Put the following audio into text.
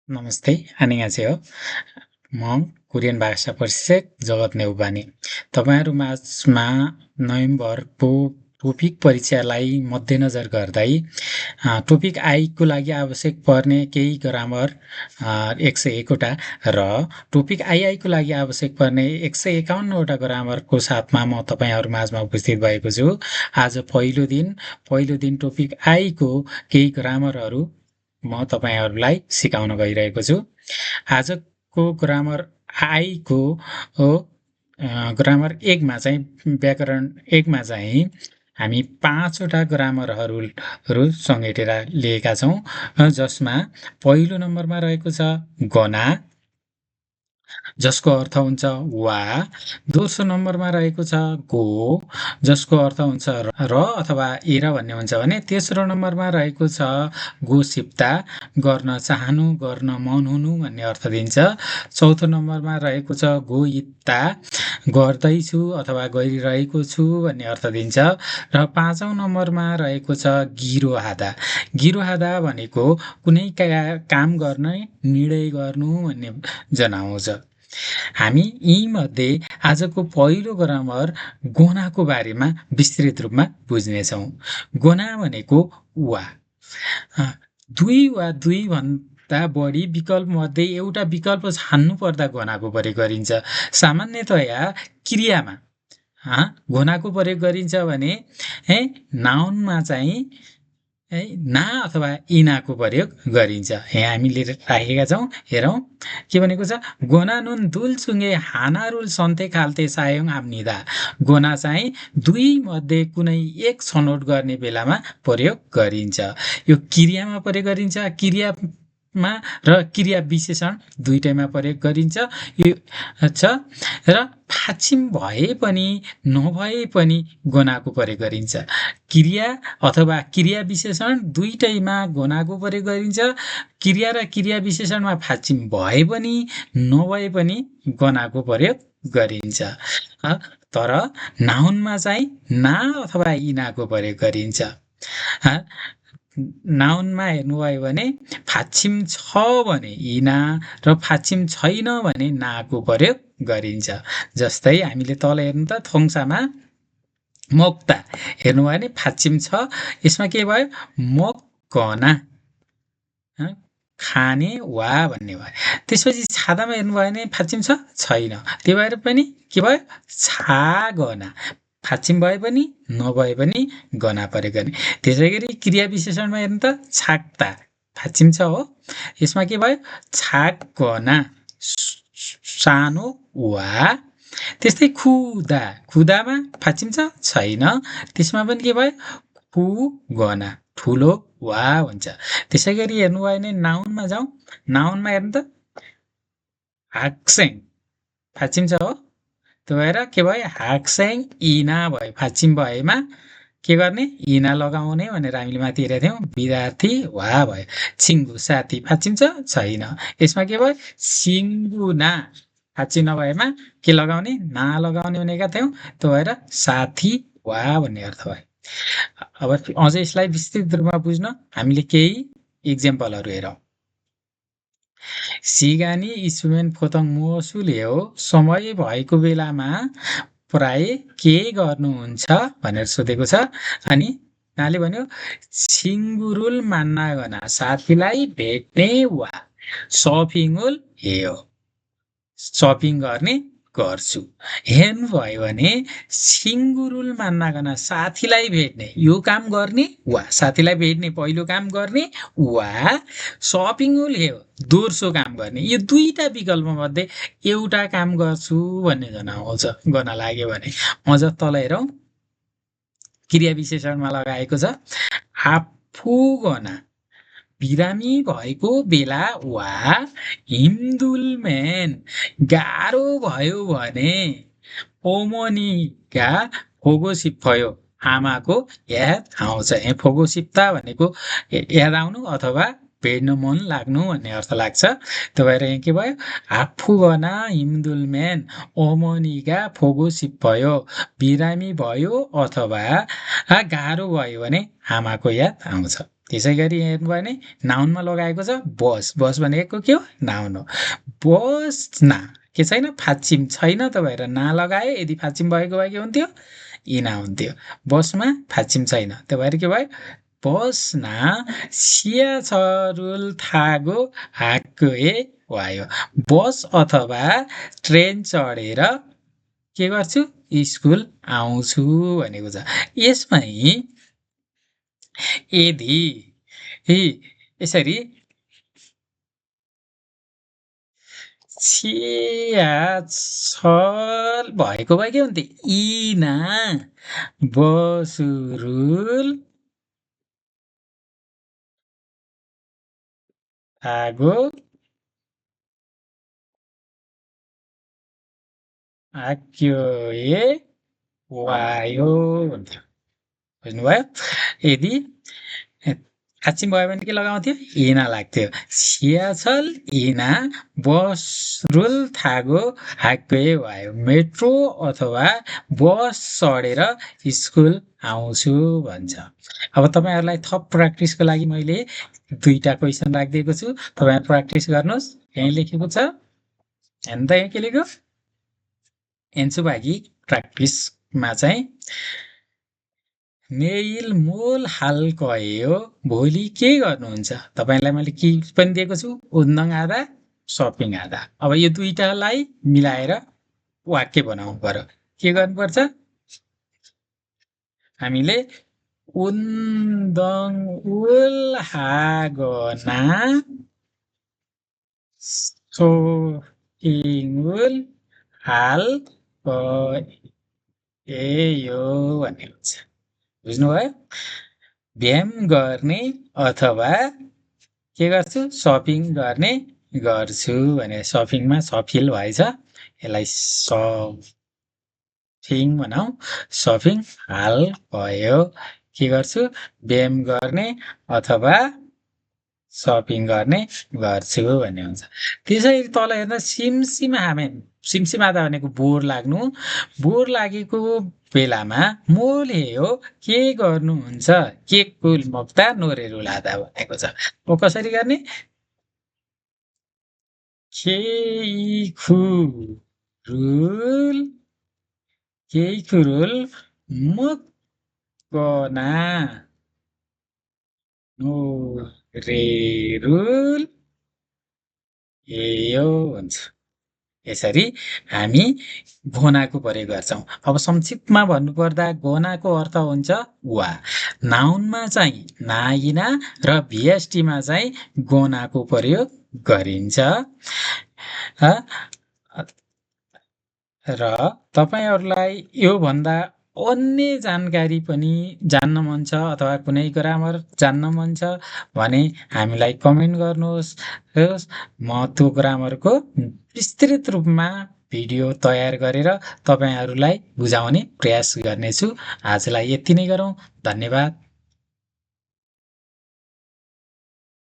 नमस्ते, 안녕하세요. म कोरियन भाषा प्रशिक्षक जगत नेउपाने। तपाईँहरू माझमा नोभेम्बरको टोपिक परीक्षालाई मध्यनजर गर्दै टोपिक आईको लागि आवश्यक पर्ने केही ग्रामर 101 वटा र टोपिक आईको लागि आवश्यक पर्ने 151 वटा ग्रामरको साथमा म तपाईँहरू माझमा उपस्थित भएको छु। आज पहिलो दिन टोपिक आईको केही ग्रामरहरू म तपाईँहरूलाई सिकाउन गइरहेको छु। आजको ग्रामर आईको ग्रामर 1 मा चाहिँ व्याकरण 1 मा चाहिँ हामी 5 वटा ग्रामरहरू समेटेर लिएका छौँ, जसमा पहिलो नम्बरमा रहेको छ गना, जसको अर्थ हुन्छ वा। दोस्रो नम्बरमा रहेको छ गो, जसको अर्थ हुन्छ र अथवा एर भन्ने हुन्छ भने। तेस्रो नम्बरमा रहेको छ गोसिप्ता, गर्न चाहनु, गर्न मन हुनु भन्ने अर्थ दिन्छ। चौथो नम्बरमा रहेको छ गोइत्ता, गर्दैछु अथवा गरिरहेको छु भन्ने अर्थ दिन्छ। र 5औं नम्बरमा रहेको छ गिरोहादा। गिरोहादा भनेको कुनै काम गर्ने, निर्णय गर्नु भन्ने जनाउँछ। हामी यीमध्ये आजको पहिलो ग्रामर गोनाको बारेमा विस्तृत रूपमा बुझ्नेछौँ। गोना भनेको वा। दुई वा दुई भन्दा बढी विकल्प मध्ये एउटा विकल्प छान्नु पर्दा गोनाको प्रयोग गरिन्छ। सामान्यतया क्रियामा गोनाको प्रयोग गरिन्छ भने नाउनमा चाहिँ ना अथवा इनाको प्रयोग गरिन्छ। यहाँ हामीले राखेका छौँ, हेरौँ के भनेको छ। गोना नुन दुलचुङ्गे हानारुल सन्ते खाल्ते सायोङ आम्निदा। गोना चाहिँ दुई मध्ये कुनै एक छनौट गर्ने बेलामा प्रयोग गरिन्छ। यो क्रियामा प्रयोग गरिन्छ, क्रियामा र क्रिया विशेषण दुईटैमा प्रयोग गरिन्छ। यो छ र फाक्षिम भए पनि नभए पनि गोनाको प्रयोग गरिन्छ। क्रिया अथवा क्रिया विशेषण दुईटैमा गोनाको प्रयोग गरिन्छ। क्रिया र क्रिया विशेषणमा फाक्षिम भए पनि नभए पनि गोनाको प्रयोग गरिन्छ। तर नाउनमा चाहिँ ना अथवा इनाको प्रयोग गरिन्छ। नाउनमा हेर्नुभयो भने फाक्षिम छ भने इना र फाक्षिम छैन भने नाको प्रयोग गरिन्छ। जस्तै हामीले तल हेर्नु त थोङसामा मोक्ता हेर्नुभयो भने फाक्षिम छ, यसमा के भयो मोक्कना, खाने वा भन्ने भयो। त्यसपछि छादामा हेर्नुभयो भने फाक्षिम छ छैन, त्यो भएर पनि के भयो छागना। फाक्षिम भए पनि नभए पनि गना प्रयोग गर्ने। त्यसै गरी क्रिया विशेषणमा हेर्नु त छाक्ता, फाक्षिम छ हो, यसमा के भयो छागना, सानो वा। त्यस्तै खुदा, खुदामा फाक्षिम छ छैन, त्यसमा पनि के भयो खुगना, ठुलो वा हुन्छ। त्यसै गरी हेर्नुभयो भने नाउनमा जाउँ, नाउनमा हेर्नु त हाक्सेङ, फाक्षिम छ हो, त्यो भएर के भयो हाक्सेङ इना भयो। फाक्षिम भएमा के गर्ने इना लगाउने भनेर हामीले माथि हेरेका थियौँ, विद्यार्थी वा भयो। छिङ्गु साथी, फाक्षिम छ छैन, यसमा के भयो सिङ्गुना, फाक्षिम नभएमा के लगाउने ना लगाउने भनेका थियौँ, त्यो भएर साथी वा भन्ने अर्थ भयो। अब अझै यसलाई विस्तृत रूपमा बुझ्न हामीले केही इक्जाम्पलहरू हेरौँ। सिगानी इस्मेन फोतङ मोसुले हो, समय भएको बेलामा प्राय के गर्नुहुन्छ भनेर सोधेको छ। अनि नाले भन्यो छिङ्गुरुल मान्ना गना, साथीलाई भेट्ने वा सपिङुल हेयो, सपिङ गर्ने गर्छु। हेर्नुभयो भने सिङ्गुरुल मान्नागना साथीलाई भेट्ने, यो काम गर्ने वा साथीलाई भेट्ने पहिलो काम गर्ने वा सपिङुल हेयो दोस्रो काम गर्ने। यो दुईटा विकल्प मध्ये एउटा काम गर्छु भन्ने जनाउँछ गर्न लाग्यो भने। अझ तल हेरौँ, क्रिया विशेषणमा लगाएको छ आफू गना, बिरामी भएको बेला वा हिमदुलमेन, गाह्रो भयो भने ओमनीका फोगो सिप्फयो, आमाको याद आउँछ। फोगो सिप्ता भनेको याद आउनु अथवा भेट्न मन लाग्नु भन्ने अर्थ लाग्छ। त्यो भएर यहाँ के भयो आफू गना हिमदुलमेन ओमनीका फोगो सिप्फयो, बिरामी भयो अथवा गाह्रो भयो भने आमाको याद आउँछ। त्यसै गरी हेर्नुभयो भने नाउनमा लगाएको छ बस। बस भनेको के हो? नाउन हो। बस्ना के छैन? फाचिम छैन त भएर ना लगाए। यदि फाचिम भएको भए के हुन्थ्यो? इना हुन्थ्यो। बसमा फाचिम छैन, त्यो भएर के भयो? बस्ना सिया छरुल थागो हाक्के वायो। बस अथवा ट्रेन चढेर के गर्छु? स्कुल आउँछु भनेको छ। यसमै यदि यसरी छेयाछल भएको भए के हुन्थ्यो? इना बसुरुल आगो आक्यो ए वायो हुन्थ्यो। बुझ्नुभयो? यदि फाचिम भयो भने के लगाउँथ्यो? इना लाग्थ्यो। छियाछल इना बसरुल थागो हाक्वे वायो। मेट्रो अथवा बस चढेर स्कुल आउँछु भन्छ। अब तपाईँहरूलाई थप प्र्याक्टिसको लागि मैले 2टा क्वेसन राखिदिएको छु। तपाईहरु प्र्याक्टिस गर्नुहोस्। यहीँ लेखेको छ। हेर्नु त यहाँ के लेख्यो? एन्सु भागी प्र्याक्टिसमा चाहिँ नेइल मोल हाल कयो भोलि के गर्नुहुन्छ? तपाईलाई मैले के पनि दिएको छु? उन्दङ आधा सपिङ आधा। अब यो 2टालाई मिलाएर वाक्य बनाउनु पर्यो। के गर्नुपर्छ? हामीले उन्दङ उल हागना सपिङ उल हाल कयो भन्ने हुन्छ। बुझ्नुभयो? व्यायाम गर्ने अथवा के गर्छु? सपिङ गर्ने गर्छु भने सपिङमा सफिल भएछ। यसलाई सपिङ भनौँ। सपिङ हाल भयो। के गर्छु? व्यायाम गर्ने अथवा सपिङ गर्ने गर्छु भन्ने हुन्छ। त्यसरी तल हेर्दा सिमसिमामे सिमसिमादा भनेको बोर लाग्नु। बोर लागेको बेलामा मोले हो के गर्नुहुन्छ? के कुल मक्ता नोरेरुल आधा भनेको छ। ओ कसरी गर्ने? केइखुरुल मक्कना नोरेरुल एयो हुन्छ। यसरी हामी घोनाको प्रयोग गर्छौं। अब संक्षिप्तमा भन्नुपर्दा घोनाको अर्थ हुन्छ वा। नाउनमा चाहिँ नाइना र भिएसटीमा चाहिँ घोनाको प्रयोग गरिन्छ। र तपाईहरुलाई यो भन्दा अन्य जानकारी पनि जान्न मन छ अथवा कुनै ग्रामर जान्न मन छ भने हामीलाई कमेन्ट गर्नुहोस्। म त्यो ग्रामरको विस्तृत रूपमा भिडियो तयार गरेर तपाईहरुलाई बुझाउने प्रयास गर्नेछु। आजलाई यति नै गरौँ। धन्यवाद।